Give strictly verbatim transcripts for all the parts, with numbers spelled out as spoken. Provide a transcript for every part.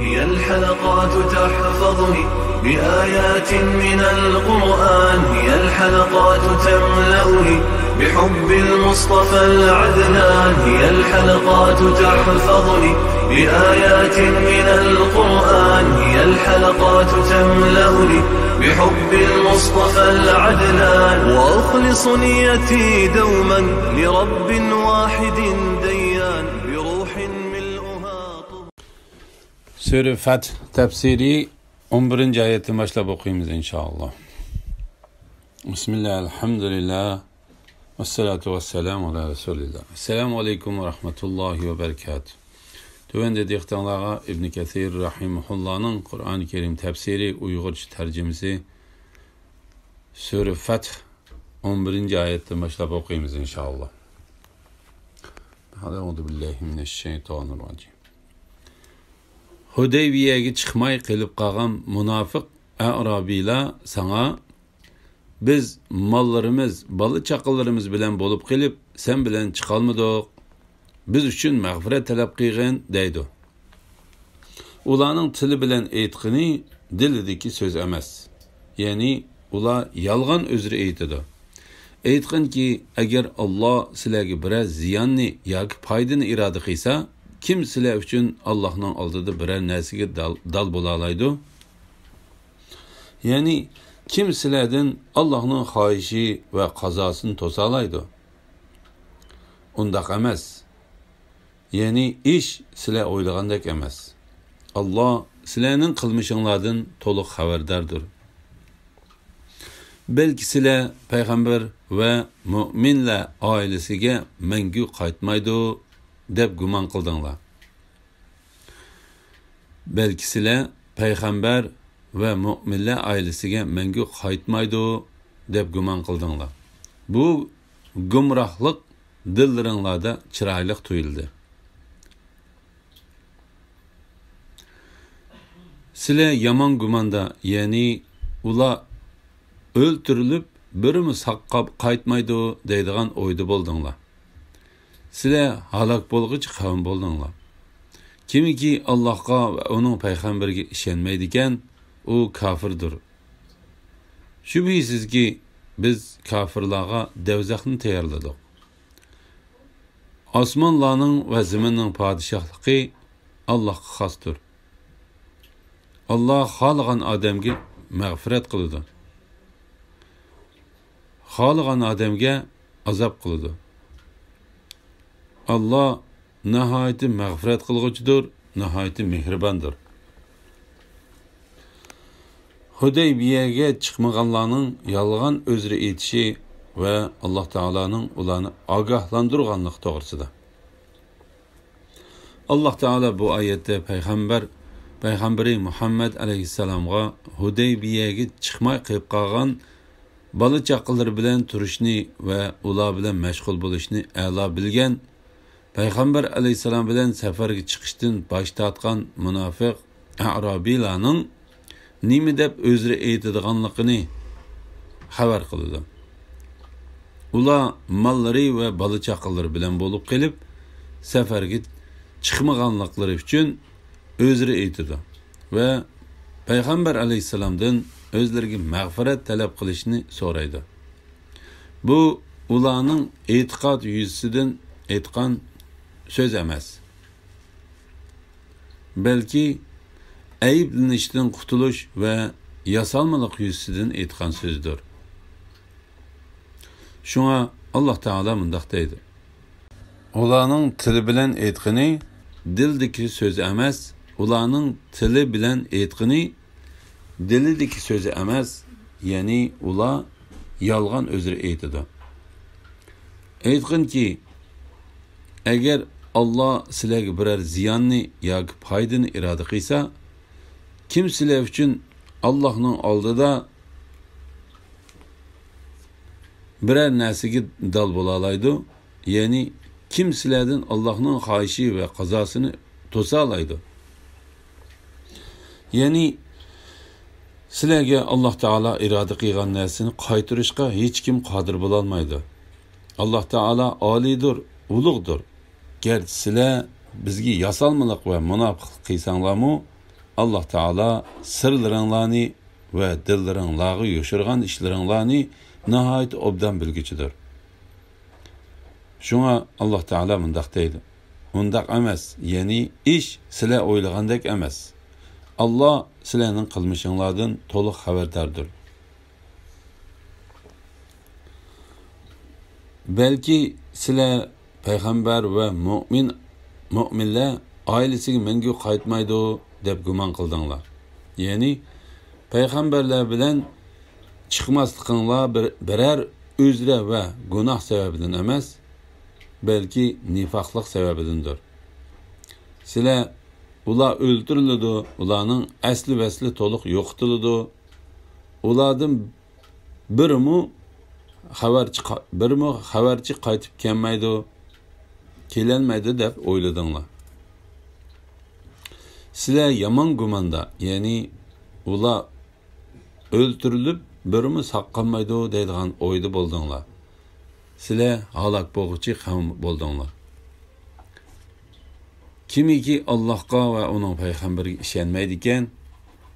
هي الحلقات تحفظني بآيات من القرآن، هي الحلقات تملأني بحب المصطفى العدنان، هي الحلقات تحفظني بآيات من القرآن، هي الحلقات تملأني بحب المصطفى العدنان، وأخلص نيتي دوما لرب واحد ديان، بروح ملؤها طهور. سۈرە فەتھ تەپسىرى ئون بىرىنچى ئايەتتىن باشلاپ ئوقۇيمىز، ئىنشائاللا. بىسمىللا، ئەلھەمدۇلىللا، ۋەسسالاتۇ ۋەسسالامۇ ئالا رەسۇلىللا. ئەسسالامۇ ئەلەيكۇم ۋە رەھمەتۇللاھى ۋە بەرىكاتۇھ. تۆۋەندە دىققىتىڭلارغا ئىبنى كەسىر رەھىمەھۇللانىڭ قۇرئانى كەرىم تەپسىرى ئۇيغۇرچە تەرجىمىسى سۈرە فەتھ ئون بىرىنچى ئايەتتىن باشلاپ ئوقۇيمىز، ئىنشائاللا. أعوذ بالله من الشيطان الرجيم. ھۇدەيبىيەگە چىقماي قېلىپ قالغان مۇناپىق ئەئرابىيلار ساڭا، «بىز ماللىرىمىز، بالا-چاقىلىرىمىز بىلەن بولۇپ قېلىپ، سەن بىلەن چىقالمىدۇق. بىز ئۈچۈن مەغپىرەت تەلەپ قىلغىن» دەيدۇ. ئۇلارنىڭ تىلى بىلەن ئېيتقىنى دىلىدىكى سۆز ئەمەس. يەنى ئۇلار يالغان ئۆزرە ئېيتىدۇ. ئېيتقىنكى، ئەگەر ئاللا سىلەرگە بىرەر زىياننى ياكى پايدىنى ئىرادە قىلسا، كىم سىلەر ئۈچۈن ئاللانىڭ ئالدىدا بىرەر نەرسىگە دال، دال بولالايدۇ؟ يەنى كىم سىلەردىن ئاللانىڭ خاھىشى ۋە قازاسىنى توسالايدۇ؟ ئۇنداق ئەمەس. يەنى ئىش سىلەر ئويلىغاندەك ئەمەس. ئاللا سىلەرنىڭ قىلمىشىڭلاردىن تولۇق خەۋەرداردۇر. بەلكى سىلەر پەيغەمبەر ۋە مۆمىنلەر ئائىلىسىگە مەڭگۈ قايتمايدۇ دەپ گۇمان قىلدىڭلار. بەلكى سىلەر پەيغەمبەر ۋە مۆمىنلەر ئائىلىسىگە مەڭگۈ قايتمايدۇ دەپ گۇمان قىلدىڭلار. بۇ گۇمراھلىق دىللىرىڭلاردا چىرايلىق تۇيۇلدى. سىلەر يامان گۇماندا، يەنى ئۇلار ئۆلتۈرۈلۈپ، بىرىمۇ ساق قاپ-، قايتمايدۇ دەيدىغان ئويدا بولدۇڭلار. سىلەر ھالاك بولغۇچى قەۋم بولدۇڭلار. كىمكى ئاللاھقا ۋە ئۇنىڭ پەيغەمبىرىگە ئىشەنمەيدىكەن، ئۇ كاپىردۇر. شۈبھىسىزكى، بىز كاپىرلارغا دەۋزەخنى تەييارلىدۇق. ئاسمانلارنىڭ ۋە زېمىننىڭ پادىشاھلىقى ئاللاھقا خاستۇر. ئاللا خالىغان ئادەمگە مەغپىرەت قىلىدۇ. خالىغان ئادەمگە ئازاب قىلىدۇ. ئاللا ناھايىتى مەغپىرەت قىلغۇچىدۇر، ناھايىتى مېھرىباندۇر. ھۇدەيبىيەگە چىقمىغانلارنىڭ يالغان ئۆزرە ئېيتىشى ۋە ئاللا تائالانىڭ ئۇلارنى ئاگاھلاندۇرغانلىقى توغرىسىدا. ئاللا تائالا بۇ ئايەتتە پەيغەمبەر، پەيغەمبىرى مۇھەممەد ئەلەيھىسسالامغا ھۇدەيبىيەگە چىقماي قېلىپ قالغان بالا-چاقىلىرى بىلەن تۇرۇشنى ۋە ئۇلار بىلەن مەشغۇل بولۇشنى ئەلا بىلگەن، پەيغەمبەر ئەلەيھىسسالام بىلەن سەپەرگە چىقىشتىن باش تارتقان مۇناپىق ئەئرابىيلارنىڭ نېمە دەپ ئۆزرە ئېيتىدىغانلىقىنى خەۋەر قىلىدۇ. ئۇلار ماللىرى ۋە بالا-چاقىلىرى بىلەن بولۇپ قېلىپ، سەپەرگە چىقمىغانلىقلىرى ئۈچۈن ئۆزرە ئېيتىدۇ ۋە پەيغەمبەر ئەلەيھىسسالامدىن ئۆزلىرىگە مەغپىرەت تەلەپ قىلىشنى سورايدۇ. بۇ ئۇلارنىڭ ئېتىقاد يۈزىسىدىن ئېيتقان سۆز ئەمەس، بەلكى ئەيىبلىنىشتىن قۇتۇلۇش ۋە ياسالمىلىق يۈزىسىدىن ئېيتقان سۆزدۇر. شۇڭا ئاللا تائالا مۇنداق دەيدۇ: ئۇلارنىڭ تىلى بىلەن ئېيتقىنى دىلدىكى سۆز ئەمەس، ئۇلارنىڭ تىلى بىلەن ئېيتقىنى دىلىدىكى سۆزى ئەمەس، يەنى ئۇلار يالغان ئۆزرە ئېيتىدۇ. ئېيتقىنكى، ئەگەر ئاللا سىلەرگە بىرەر زىياننى ياكى پايدىنى ئىرادە قىلسا، كىم سىلەر ئۈچۈن ئاللانىڭ ئالدىدا بىرەر نەرسىگە دال بولالايدۇ؟ يەنى كىم سىلەردىن ئاللانىڭ خاھىشى ۋە قازاسىنى توسالايدۇ؟ يەنى سىلەرگە ئاللا تائالا ئىرادە قىلغان نەرسىنى قايتۇرۇشقا ھېچكىم قادىر بولالمايدۇ. ئاللا تائالا ئالىيدۇر، ئۇلۇغدۇر. گەرچە سىلەر بىزگە ياسالمىلىق ۋە مۇناپىقلىق قىلساڭلارمۇ، ئاللاھ تائالا سىرلىرىڭلارنى ۋە دىللىرىڭلارغا يوشۇرغان ئىشلىرىڭلارنى ناھايىتى ئوبدان بىلگۈچىدۇر. شۇڭا ئاللاھ تائالا مۇنداق دەيدۇ: «ئۇنداق ئەمەس، يەنى ئىش سىلەر ئويلىغاندەك ئەمەس. ئاللاھ سىلەرنىڭ قىلمىشىڭلاردىن تولۇق خەۋەرداردۇر. بەلكى سىلەر پەيغەمبەر ۋە مۆمىن، مۆمىنلەر ئائىلىسىگە مەڭگۈ قايتمايدۇ دەپ گۇمان قىلدىڭلار.» يەنى پەيغەمبەرلەر بىلەن چىقماسلىقىڭلار بىر، بىرەر ئۆزرە ۋە گۇناھ سەۋەبىدىن ئەمەس، بەلكى نىفاقلىق سەۋەبىدىندۇر. سىلەر، ئۇلار ئۆلتۈرۈلىدۇ، ئۇلارنىڭ ئەسلى ۋەسلى تولۇق يوقىتىلىدۇ. ئۇلاردىن بىرمۇ خەۋەرچى قا-، بىرمۇ خەۋەرچى قايتىپ كەلمەيدۇ، كېلەلمەيدۇ دەپ ئويلىدىڭلار. سىلەر يامان گۇماندا، يەنى ئۇلار ئۆلتۈرۈلۈپ، بىرمۇ ساق قالمايدۇ دەيدىغان ئويدا بولدۇڭلار. سىلەر ھالاك بولغۇچى قەۋم بولدۇڭلار. كىمكى ئاللاھقا ۋە ئۇنىڭ پەيغەمبىرىگە ئىشەنمەيدىكەن،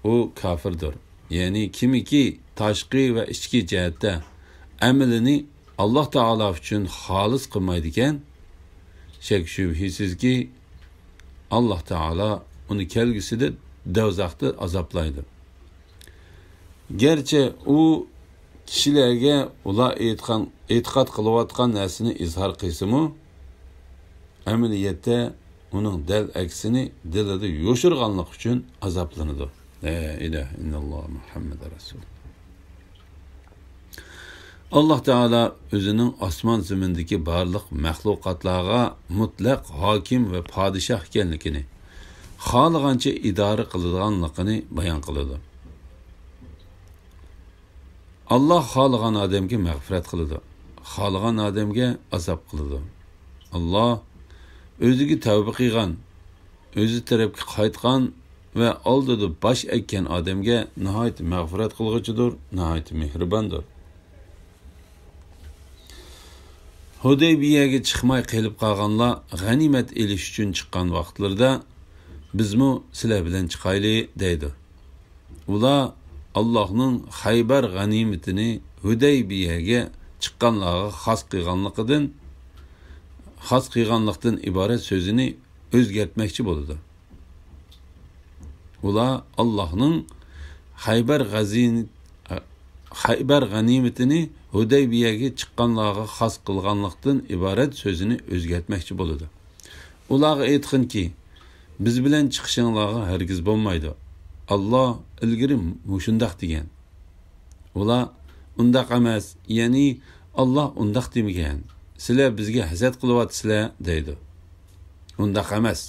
ئۇ كاپىردۇر. يەنى كىمكى تاشقى ۋە ئىچكى جەھەتتە ئەمىلىنى ئاللاھ تائالا ئۈچۈن خالىس قىلمايدىكەن، شەك-شۈبھىسىزكى، ئاللاھ تائالا ئۇنى كەلگۈسىدە دوزاختا ئازابلايدۇ. گەرچە ئۇ كىشىلەرگە ئۇلار ئېيتقان، ئېتىقاد قىلىۋاتقان نەرسىنى ئىزھار قىلسىمۇ، ئەمەلىيەتتە ئۇنىڭ دەل ئەكسىنى دىلىدا يوشۇرغانلىقى ئۈچۈن ئازابلىنىدۇ. لا ئىلاھە ئىللاللاھ مۇھەممەد رەسۇل. ئاللاھ تائالا ئۆزىنىڭ ئاسمان زېمىندىكى بارلىق مەخلۇقاتلارغا مۇتلەق ھاكىم ۋە پادىشاھ ئىكەنلىكىنى، خالىغانچە ئىدارە قىلىدىغانلىقىنى بايان قىلىدۇ. ئاللاھ خالىغان ئادەمگە مەغپىرەت قىلىدۇ، خالىغان ئادەمگە ئازاب قىلىدۇ. ئاللاھ ئۆزىگە تەۋبە قىلغان، ئۆزى تەرەپكە قايتقان ۋە ئالدىدا باش ئەگكەن ئادەمگە ناھايىتى مەغپىرەت قىلغۇچىدۇر، ناھايىتى مېھرىباندۇر. ھۇدەيبىيەگە چىقماي قېلىپ قالغانلار غەنىيمەت ئېلىش ئۈچۈن چىققان ۋاقىتلىرىدا، بىزمۇ سىلەر بىلەن چىقايلى دەيدۇ. ئۇلار ئاللاھنىڭ خەيبەر غەنىيمىتىنى ھۇدەيبىيەگە چىققانلارغا خاس قىلغانلىقىدىن، خاس قىلغانلىقتىن ئىبارەت سۆزىنى ئۆزگەرتمەكچى بولىدۇ. ئۇلار ئاللاھنىڭ خەيبەر غەزىن-، خەيبەر غەنىيمىتىنى ھۇدەيبىيەگە چىققانلارغا خاس قىلغانلىقتىن ئىبارەت سۆزىنى ئۆزگەرتمەكچى بولىدۇ. ئۇلارغا ئېيتقىنكى، بىز بىلەن چىقىشىڭلارغا ھەرگىز بولمايدۇ. ئاللاھ ئىلگىرى مۇشۇنداق دېگەن. ئۇلار، ئۇنداق ئەمەس، يەنى ئاللاھ ئۇنداق دېمىگەن، سىلەر بىزگە ھەسەت قىلىۋاتىسىلەر دەيدۇ. ئۇنداق ئەمەس.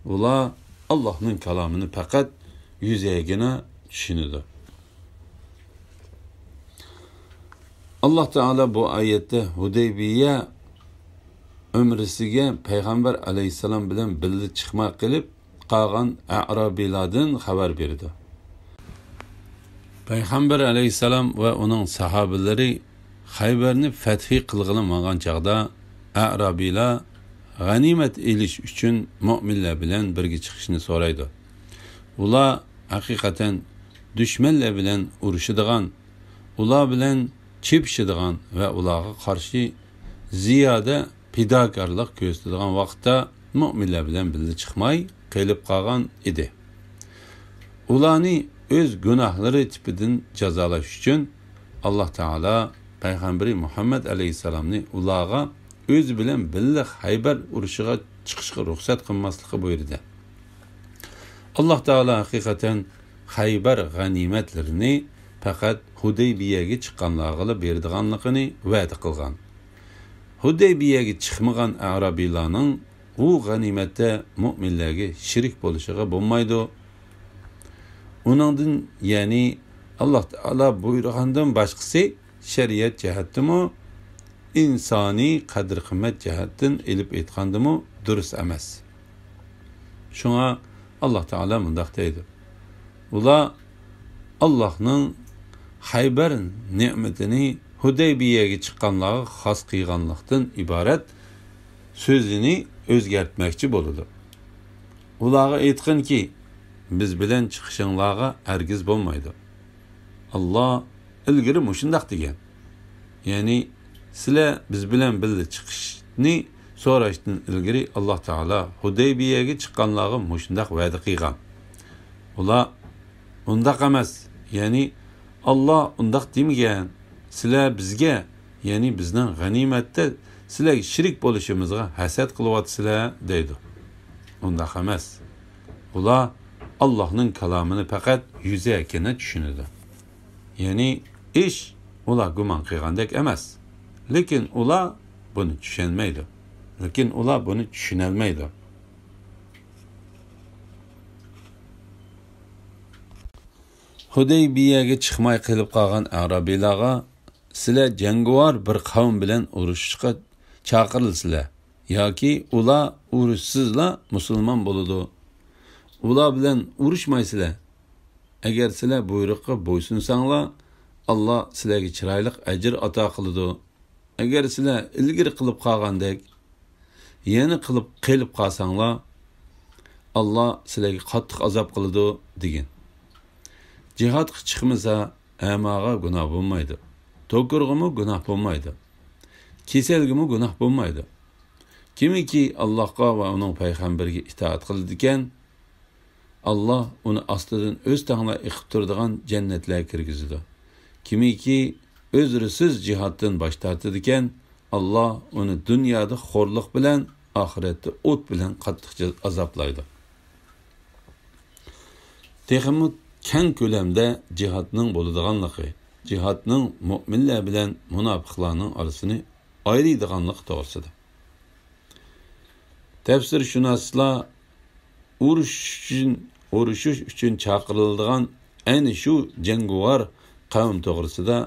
ئۇلار ئاللاھنىڭ كالامىنى پەقەت يۈزەيگىنە چۈشىنىدۇ. ئاللاھ تائالا بۇ ئايەتتە ھۇدەيبىيە ئۆمرىسىگە پەيغەمبەر ئەلەيھىسسالام بىلەن بىللە چىقماي قېلىپ قالغان ئەرابىيلاردىن خەۋەر بېرىدۇ. پەيغەمبەر ئەلەيھىسسالام ۋە ئۇنىڭ ساھابىلىرى خەيبەرنى فەتھى قىلغىلى ماڭغان چاغدا، ئەرابىيلار غەنىيمەت ئېلىش ئۈچۈن مۆمىنلەر بىلەن بىرگە چىقىشنى سورايدۇ. ئۇلار ھەقىقەتەن دۈشمەنلەر بىلەن ئۇرۇشىدىغان، ئۇلار بىلەن چېپىشىدىغان ۋە ئۇلارغا قارشى زىيادە پىداكارلىق كۆرسىتىدىغان ۋاقىتتا مۆمىنلەر بىلەن بىللە چىقماي قېلىپ قالغان ئىدى. ئۇلارنى ئۆز گۇناھلىرى تىپىدىن جازالاش ئۈچۈن، ئاللاھ تائالا پەيغەمبىرى مۇھەممەد ئەلەيھىسسالامنى ئۇلارغا ئۆزى بىلەن بىللە خەيبەر ئۇرۇشىغا چىقىشقا رۇخسەت قىلماسلىققا بۇيرۇدى. ئاللاھ تائالا ھەقىقەتەن خەيبەر غەنىيمەتلىرىنى پەقەت ھۇدەيبىيەگە چىققانلارغىلا بېرىدىغانلىقىنى ۋەدە قىلغان. ھۇدەيبىيەگە چىقمىغان ئەرابىيلارنىڭ بۇ غەنىيمەتتە مۆمىنلەرگە شېرىك بولۇشىغا بولمايدۇ. ئۇنىڭدىن، يەنى ئاللاھ تائالا بۇيرۇغاندىن باشقىسى شەرىئەت جەھەتتىمۇ، ئىنسانىي قەدىر-قىممەت جەھەتتىن ئېلىپ ئېيتقاندىمۇ دۇرۇس ئەمەس. شۇڭا ئاللاھ تائالا مۇنداق دەيدۇ: ئۇلار ئاللاھنىڭ خەيبەر نېمىتىنى ھۇدەيبىيەگە چىققانلارغا خاس قىلغانلىقتىن ئىبارەت سۆزىنى ئۆزگەرتمەكچى بولىدۇ. ئۇلارغا ئېيتقىنكى، بىز بىلەن چىقىشىڭلارغا ھەرگىز بولمايدۇ. ئاللا ئىلگىرى مۇشۇنداق دېگەن. يەنى سىلەر بىز بىلەن بىللە چىقىشنى سوراشتىن ئىلگىرى ئاللا تائالا ھۇدەيبىيەگە چىققانلارغا مۇشۇنداق ۋەدە قىلغان. ئۇلار ئۇنداق ئەمەس، يەنى ئاللا ئۇنداق دېمىگەن. سىلەر بىزگە، يەنى بىزنىڭ غەنىيمەتتە سىلەرگە شېرىك بولۇشىمىزغا ھەسەت قىلىۋاتىسىلەر دەيدۇ. ئۇنداق ئەمەس. ئۇلار ئاللانىڭ كالامىنى پەقەت يۈزەكىنە چۈشىنىدۇ. يەنى ئىش ئۇلار گۇمان قىلغاندەك ئەمەس. لېكىن ئۇلار بۇنى چۈشەنمەيدۇ. لېكىن ئۇلار بۇنى چۈشىنەلمەيدۇ. ھۇدەيبىيەگە چىقماي قېلىپ قالغان ئەرەبىيلارغا، سىلەر جەڭگىۋار بىر قەۋم بىلەن ئۇرۇشۇشقا چاقىرىلىسىلەر ياكى ئۇلار ئۇرۇشسىزلا مۇسۇلمان بولىدۇ. ئۇلار بىلەن ئۇرۇشمايسىلەر. ئەگەر سىلەر بۇيرۇققا بويسۇنساڭلار، ئاللا سىلەرگە چىرايلىق ئەجىر ئاتا قىلىدۇ. ئەگەر سىلەر ئىلگىرى قىلىپ قالغاندەك يەنە قىلىپ قېلىپ قالساڭلار، ئاللا سىلەرگە قاتتىق ئازاب قىلىدۇ، دېگەن. جىھادقا چىقمىسا، ئەماغا گۇناھ بولمايدۇ. توكۇرغىمۇ گۇناھ بولمايدۇ. كېسەلگىمۇ گۇناھ بولمايدۇ. كىمكى ئاللاھقا ۋە ئۇنىڭ پەيغەمبىرىگە ئىتائەت قىلىدىكەن، ئاللا ئۇنى ئاستىدىن ئۆستەڭلار ئېقىپ تۇرىدىغان جەننەتلەرگە كىرگۈزىدۇ. كىمكى ئۆزرىسىز جىھادتىن باش تارتىدىكەن، ئاللا ئۇنى دۇنيادا خورلۇق بىلەن، ئاخىرەتتە ئوت بىلەن قاتتىق جازا-، ئازابلايدۇ. تېخىمۇ كەڭ كۆلەمدە جىھادنىڭ بولىدىغانلىقى، جىھادنىڭ مۆمىنلەر بىلەن مۇناپىقلارنىڭ ئارىسىنى ئايرىيدىغانلىقى توغرىسىدا. تەپسىرشۇناسلار ئۇرۇش ئۈچۈن، ئۇرۇشۇش ئۈچۈن چاقىرىلىدىغان ئەنە شۇ جەڭگىۋار قەۋم توغرىسىدا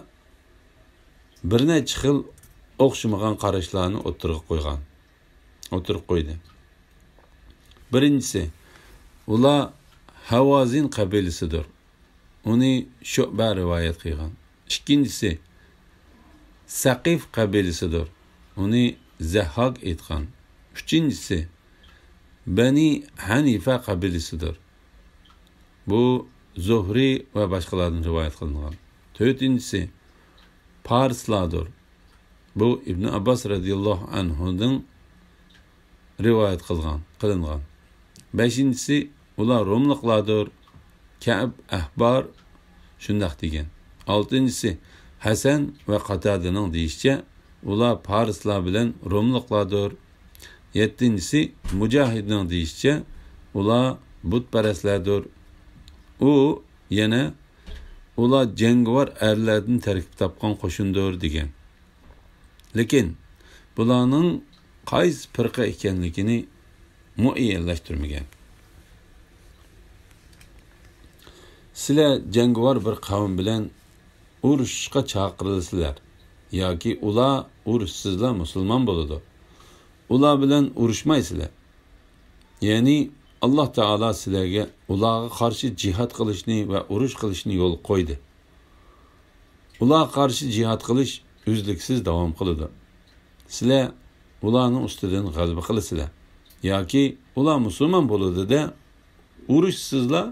بىر نەچچە خىل ئوخشىمىغان قاراشلارنى ئوتتۇرىغا قويغان، ئوتتۇرىغا قويدى. بىرىنچىسى، ئۇلار ھاۋازىن قەبىلىسىدۇر. ئۇنى شۇئبە رىۋايەت قىلغان. ئىككىنچىسى، سەقىف قەبىلىسىدۇر. ئۇنى زەھھاك ئېيتقان. ئۈچىنچىسى، بەنى ھەنىفە قەبىلىسىدۇر. بۇ زۇھرى ۋە باشقىلاردىن رىۋايەت قىلىنغان. تۆتىنچىسى، پارسلاردۇر. بۇ ئىبن ئابباس رەزىياللاھۇ ئەنھۇدىن رىۋايەت قىلغان، قىلىنغان. بەشىنچىسى، ئۇلار روملۇقلاردۇر. كەئب ئەھبار شۇنداق دېگەن. ئالتىنچىسى، ھەسەن ۋە قاتادىنىڭ دېيىشىچە، ئۇلار پارسلار بىلەن روملۇقلاردۇر. يەتتىنچىسى، مۇجاھىدنىڭ دېيىشىچە، ئۇلار بۇتپەرەسلەردۇر. ئۇ يەنە، ئۇلار جەڭگىۋار ئەرلەردىن تەركىب تاپقان قوشۇندۇر، دېگەن. لېكىن بۇلارنىڭ قايسى پىرقە ئىكەنلىكىنى مۇئەييەنلەشتۈرمىگەن. سىلەر جەڭگىۋار بىر قەۋم بىلەن ئۇرۇشۇشقا چاقىرىلىسىلەر ياكى ئۇلار ئۇرۇشسىزلا مۇسۇلمان بولىدۇ. ئۇلار بىلەن ئۇرۇشمايسىلەر. يەنى ئاللا تائالا سىلەرگە ئۇلارغا قارشى جىھاد قىلىشنى ۋە ئۇرۇش قىلىشنى يولغا قويدى. ئۇلارغا قارشى جىھاد قىلىش ئۈزلۈكسىز داۋام قىلىدۇ. سىلەر ئۇلارنىڭ ئۈستىدىن غەلىبە قىلىسىلەر. ياكى ئۇلار مۇسۇلمان بولىدۇ-دە، ئۇرۇشسىزلا،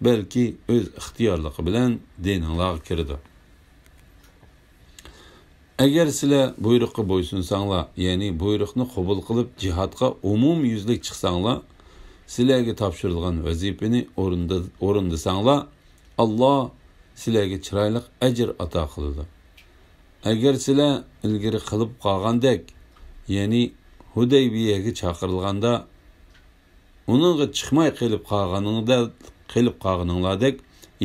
بەلكى ئۆز ئىختىيارلىقى بىلەن دىنىڭلارغا كىرىدۇ. ئەگەر سىلەر بۇيرۇققا بويسۇنساڭلار، يەنى بۇيرۇقنى قوبۇل قىلىپ جىھادقا ئومۇميۈزلۈك چىقساڭلار، سىلەرگە تاپشۇرۇلغان ۋەزىپىنى ئورۇندا-، ئورۇندىساڭلار، ئاللا سىلەرگە چىرايلىق ئەجىر ئاتا قىلىدۇ. ئەگەر سىلەر ئىلگىرى قىلىپ قالغاندەك، يەنى ھۇدەيبىيەگە چاقىرىلغاندا، ئۇنىڭغا چىقماي قېلىپ قالغىنىڭدا-، قېلىپ قالغىنىڭلاردەك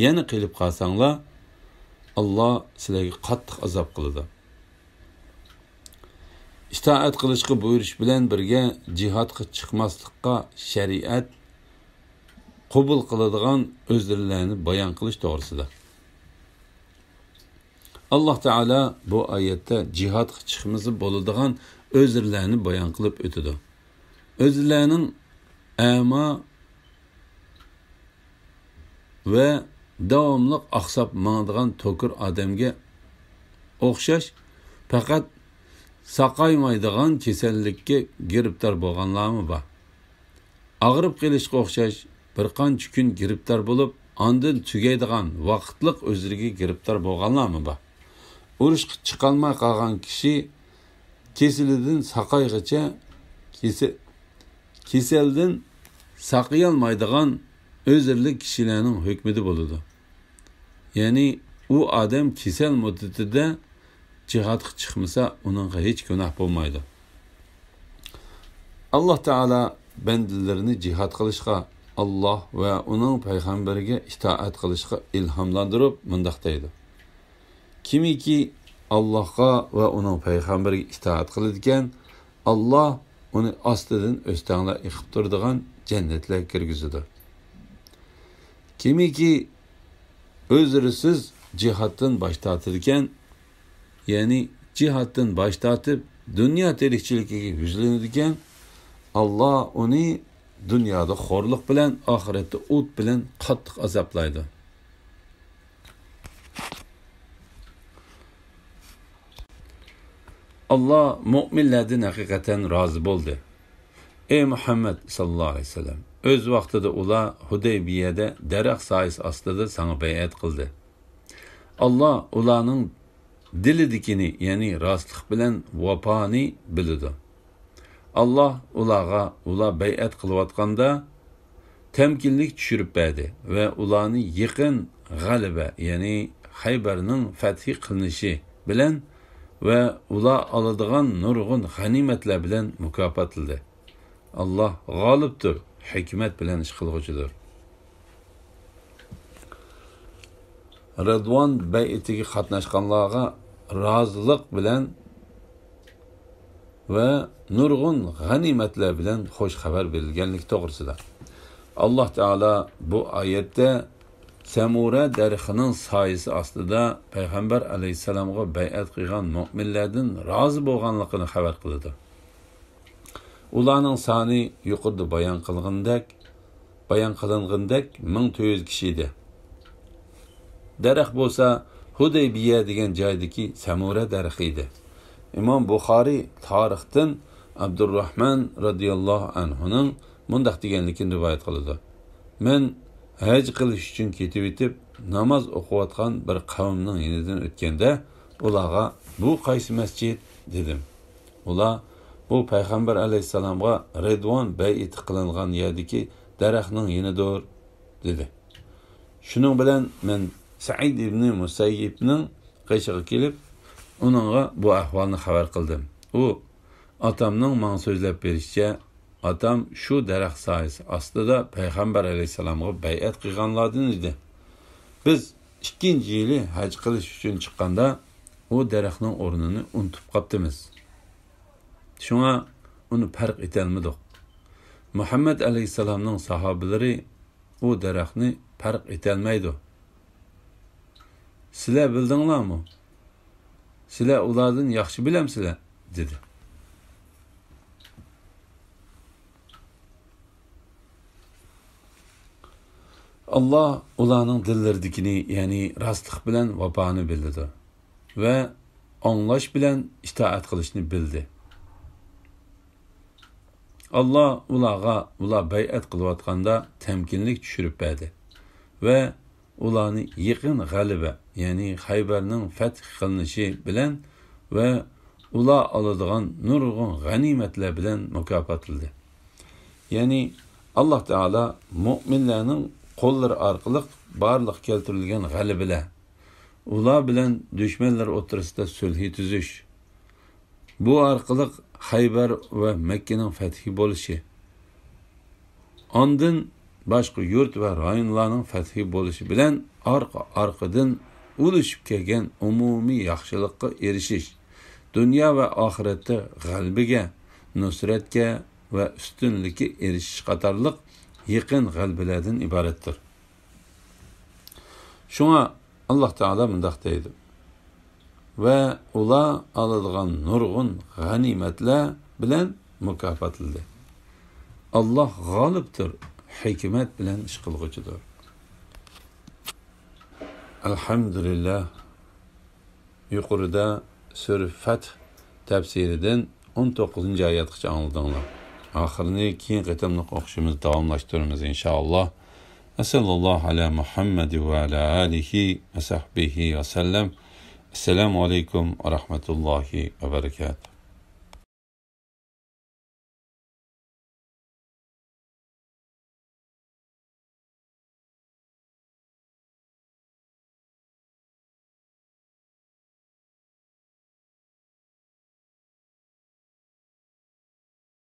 يەنە قېلىپ قالساڭلار، ئاللا سىلەرگە قاتتىق ئازاب قىلىدۇ. ئىتائەت قىلىشقا بۇيرۇش بىلەن بىرگە جىھادقا چىقماسلىققا شەرىئەت قوبۇل قىلىدىغان ئۆزرىلەرنى بايان قىلىش توغرىسىدا. ئاللا تائالا بۇ ئايەتتە جىھادقا چىقمىسا بولىدىغان ئۆزرىلەرنى بايان قىلىپ ئۆتىدۇ. ئۆزرىلەرنىڭ ئەما ۋە داۋاملىق ئاقساپ ماڭىدىغان توكۇر ئادەمگە ئوخشاش پەقەت ساقايمايدىغان كېسەللىككە گىرىپتار بولغانلارمۇ بار. ئاغرىپ قېلىشقا ئوخشاش بىر قانچە كۈن گىرىپتار بولۇپ، ئاندىن تۈگەيدىغان ۋاقىتلىق ئۆزرىگە گىرىپتار بولغانلارمۇ بار. ئۇرۇشقا چىقالماي قالغان كىشى كېسىلىدىن ساقايغىچە كېسە-، كېسەلدىن ساقىيالمايدىغان ئۆزرىلىك كىشىلەرنىڭ ھۆكمىدە بولىدۇ. يەنى ئۇ ئادەم كېسەل مۇددىتىدە جىھادقا چىقمىسا، ئۇنىڭغا ھېچ گۇناھ بولمايدۇ. ئاللاھ تائالا بەندىلىرىنى جىھاد قىلىشقا، ئاللاھ ۋە ئۇنىڭ پەيغەمبىرىگە ئىتائەت قىلىشقا ئىلھاملاندۇرۇپ مۇنداق دەيدۇ: كىمكى ئاللاھقا ۋە ئۇنىڭ پەيغەمبىرىگە ئىتائەت قىلىدىكەن، ئاللاھ ئۇنى ئاستىدىن ئۆستەڭلەر ئېقىپ تۇرىدىغان جەننەتلەرگە كىرگۈزىدۇ. كىمكى ئۆزرىسىز جىھادتىن باش تارتىدىكەن، يەنى جىھادتىن باش تارتىپ، دۇنيا تىرىكچىلىكىگە يۈزلىنىدىكەن، ئاللاھ ئۇنى دۇنيادا خورلۇق بىلەن، ئاخىرەتتە ئوت بىلەن قاتتىق ئازابلايدۇ. ئاللاھ مۆمىنلەردىن ھەقىقەتەن رازى بولدى. ئەي مۇھەممەد ساللاللاھۇ ئەلەيھى ۋەسەللەم، ئۆز ۋاقتىدا ئۇلار ھۇدەيبىيەدە دەرەخ سايىسى ئاستىدا ساڭا بەيئەت قىلدى. ئاللاھ ئۇلارنىڭ دىلىدىكىنى، يەنى راستلىق بىلەن ۋاپانى بىلىدۇ. ئاللاھ ئۇلارغا، ئۇلار بەيئەت قىلىۋاتقاندا، تەمكىنلىك چۈشۈرۈپ بەردى ۋە ئۇلارنى يېقىن غەلىبە، يەنى خەيبەرنىڭ فەتھى قىلىنىشى بىلەن ۋە ئۇلار ئالىدىغان نۇرغۇن غەنىيمەتلەر بىلەن مۇكاپاتلىدى. ئاللاھ غالىبتۇر، ھېكمەت بىلەن ئىش قىلغۇچىدۇر. رىدۋان بەيئىتىگە قاتناشقانلارغا رازىلىق بىلەن ۋە نۇرغۇن غەنىيمەتلەر بىلەن خوش خەۋەر بېرىلگەنلىكى توغرىسىدا. ئاللاھ تائالا بۇ ئايەتتە سەمۇرە دەرىخىنىڭ سايىسى ئاستىدا پەيغەمبەر ئەلەيھىسسالامغا بەيئەت قىلغان مۆمىنلەردىن رازى بولغانلىقىنى خەۋەر قىلىدۇ. ئۇلارنىڭ سانى يۇقىرىدا بايان قىلغىنىدەك، بايان قىلىنغىنىدەك مىڭ تۆت يۈز كىشى ئىدى. دەرەخ بولسا ھۇدەيبىيە دېگەن جايدىكى سەمۇرە دەرىخى ئىدى. ئىمام بۇخارىي تارىختىن ئابدۇرراھمان رازىياللاھۇ ئەنھۇنىڭ مۇنداق دېگەنلىكىنى رىۋايەت قىلىدۇ: مەن ھەج قىلىش ئۈچۈن كېتىۋېتىپ، ناماز ئوقۇۋاتقان بىر قەۋمنىڭ يېنىدىن ئۆتكەندە، ئۇلارغا، «بۇ قايسى مەسچىت؟» دېدىم. ئۇلار، «بۇ پەيغەمبەر ئەلەيھىسسالامغا رىدۋان بەيئىتى قىلىنغان يەردىكى دەرەخنىڭ يېنىدۇر» دېدى. شۇنىڭ بىلەن مەن سەئىد ئىبنى مۇسەييىبنىڭ قېشىغا كېلىپ، ئۇنىڭغا بۇ ئەھۋالنى خەۋەر قىلدىم. ئۇ، ئاتامنىڭ ماڭا سۆزلەپ بېرىشىچە، ئاتام شۇ دەرەخ سايىسى ئاستىدا پەيغەمبەر ئەلەيھىسسالامغا بەيئەت قىلغانلاردىن ئىدى. بىز ئىككىنچى يىلى ھەج قىلىش ئۈچۈن چىققاندا، ئۇ دەرەخنىڭ ئورنىنى ئۇنتۇپ قاپتىمىز. شۇڭا ئۇنى پەرق ئېتەلمىدۇق. مۇھەممەد ئەلەيھىسسالامنىڭ ساھابىلىرى ئۇ دەرەخنى پەرق ئېتەلمەيدۇ. «سىلەر بىلدىڭلارمۇ؟ سىلەر ئۇلاردىن ياخشى بىلەمسىلەر؟» دېدى. ئاللاھ ئۇلارنىڭ دىللىرىدىكىنى، يەنى راستلىق بىلەن ۋاپانى بىلىدۇ ۋە ئاڭلاش بىلەن ئىتائەت قىلىشنى بىلدى. ئاللاھ ئۇلارغا، ئۇلار بەيئەت قىلىۋاتقاندا تەمكىنلىك چۈشۈرۈپ بەردى ۋە ئۇلارنى يېقىن غەلىبە، يەنى خەيبەرنىڭ فەتھ قىلىنىشى بىلەن ۋە ئۇلار ئالىدىغان نۇرغۇن غەنىيمەتلەر بىلەن مۇكاپاتلىدى. يەنى ئاللاھ تائالا مۆمىنلەرنىڭ قوللىرى ئارقىلىق بارلىققا كەلتۈرۈلگەن غەلىبىلەر، ئۇلار بىلەن دۈشمەنلەر ئوتتۇرىسىدا سۈلھى تۈزۈش، بۇ ئارقىلىق خەيبەر ۋە مەككىنىڭ فەتھى بولۇشى، ئاندىن باشقا يۇرت ۋە رايونلارنىڭ فەتھى بولۇشى بىلەن ئارقا-ئارقىدىن ئۇلىشىپ كەلگەن ئومۇمىي ياخشىلىققا ئېرىشىش، دۇنيا ۋە ئاخىرەتتە غەلىبىگە، نۇسرەتكە ۋە ئۈستۈنلۈككە ئېرىشىش قاتارلىق يېقىن غەلىبىلەردىن ئىبارەتتۇر. شۇڭا ئاللاھ تائالا مۇنداق دەيدۇ: ۋە ئۇلار ئالىدىغان نۇرغۇن غەنىيمەتلەر بىلەن مۇكاپاتلىدى. ئاللاھ غالىبتۇر، ھېكمەت بىلەن ئىش قىلغۇچىدۇر. ئەلھەمدۇلىللاھ. يۇقىرىدا سۈرە فەتھ تەپسىرىدىن ئون توققۇزىنچى ئايەتكىچە ئاڭلىدىڭلار. ئاخىرىنى كېيىنكى قېتىملىق ئوقۇشىمىز داۋاملاشتۇرىمىز، ئىنشائاللا. ۋەسەللاللاھۇ ئەلا مۇھەممەد ۋە ئەلا ئالىھى ۋە سەھبىھى ۋەسەللەم. ئەسسالامۇ ئەلەيكۇم ۋە رەھمەتۇللاھى ۋە بەرىكاتۇھ.